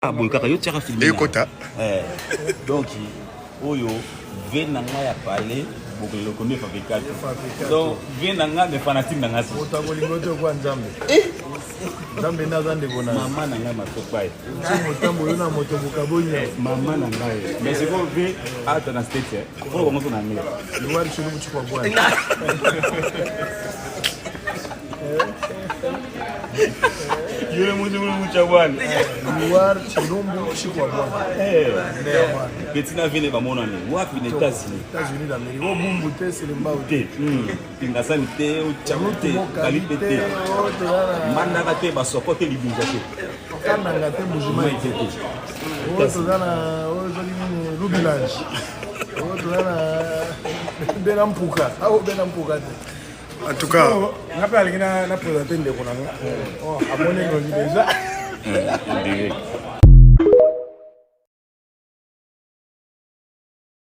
Boye kaka yo tiaka filme ekota. Donc oyo ve na ngai ya palais bokoloko nde fabricate, donc ve na ngai me fanatique na ngai. Moto akolingo te okwa Nzambe. Nzambe nde aza ndeko na mama na ngai masopai. Motambo yo na moto bokaboni. Mama na ngai, mais sikoyo ve ata na State fo bango so na ngai. Liwari chulu kuchukwa bwana. Yule mtu mtu bwana. Luar Chilumbu Chikwa bwana. Petit na vene bamonani wapi? Na États-Unis. États-Unis d'Amérique. O Bumbu te, Selembao te. Kingasani te, Ochamu te, Kalipe te. Mandaka te, Basoko te, Libinja te. Kananga te, Mbujimai te te. Oyo toza na oyo soki nini, Lubilange. Oyo toza na Bena Mpuka. Awo Bena Mpuka te. En tout cas, nga mpe alingi na présente ndeko na nga. Amoni elongi déjà. Direct.